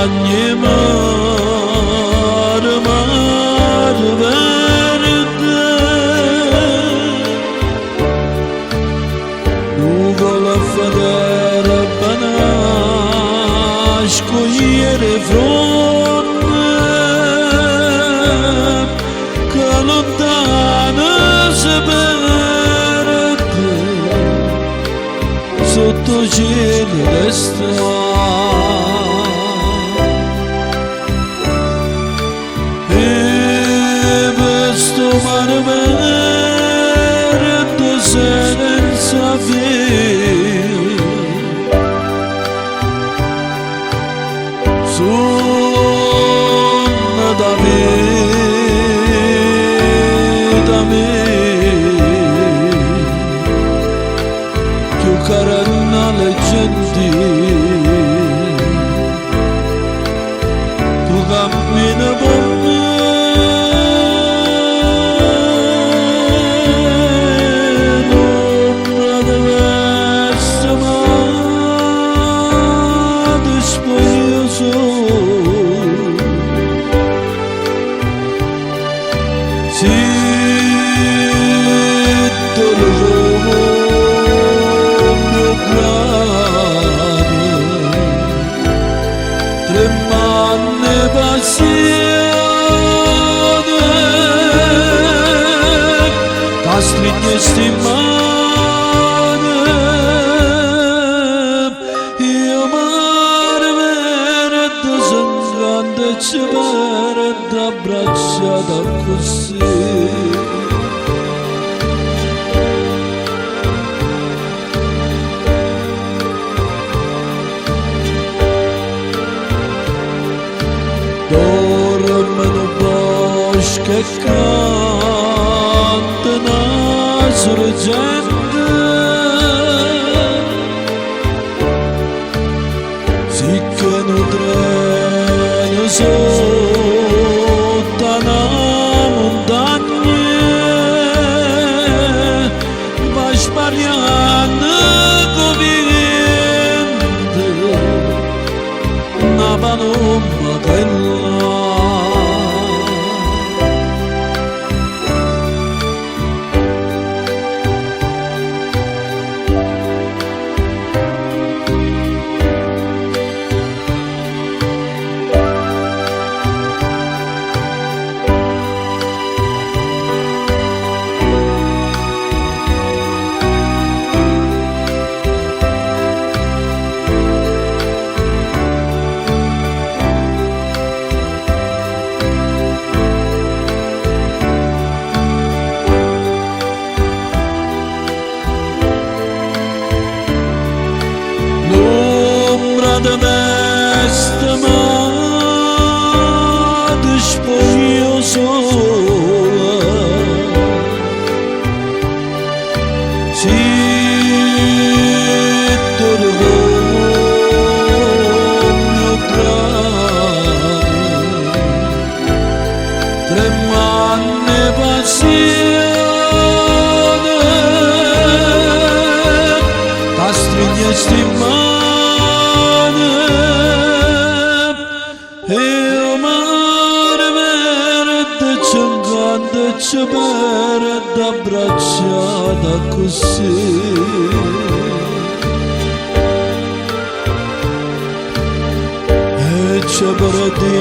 Chiagne mare, mare verde. Nuvola federe scogliere fronne che lontana si perde sotto cielo d'estate. E questo mare verde senza fine Sonno da vita mia, più cara una leggenda. Tu cammini per me, l'ombra deve mai dispoglioso. Si torno mio grano, tremando passione, t'astrigne sti mani, io mare verde s'ncanta e ci perde abbracciata così. Dorme nu bosco e canta na sorgente. Sicché nu treno sotto a na montagna va sbariando co viento na palomma bella. L'ombra de questa mare spoglio sola. Si torno mio grano, tremando passione, t'astrigne sti mani, e o mare verde ci incanta e ci perde abbracciata così. E ci perdimmo.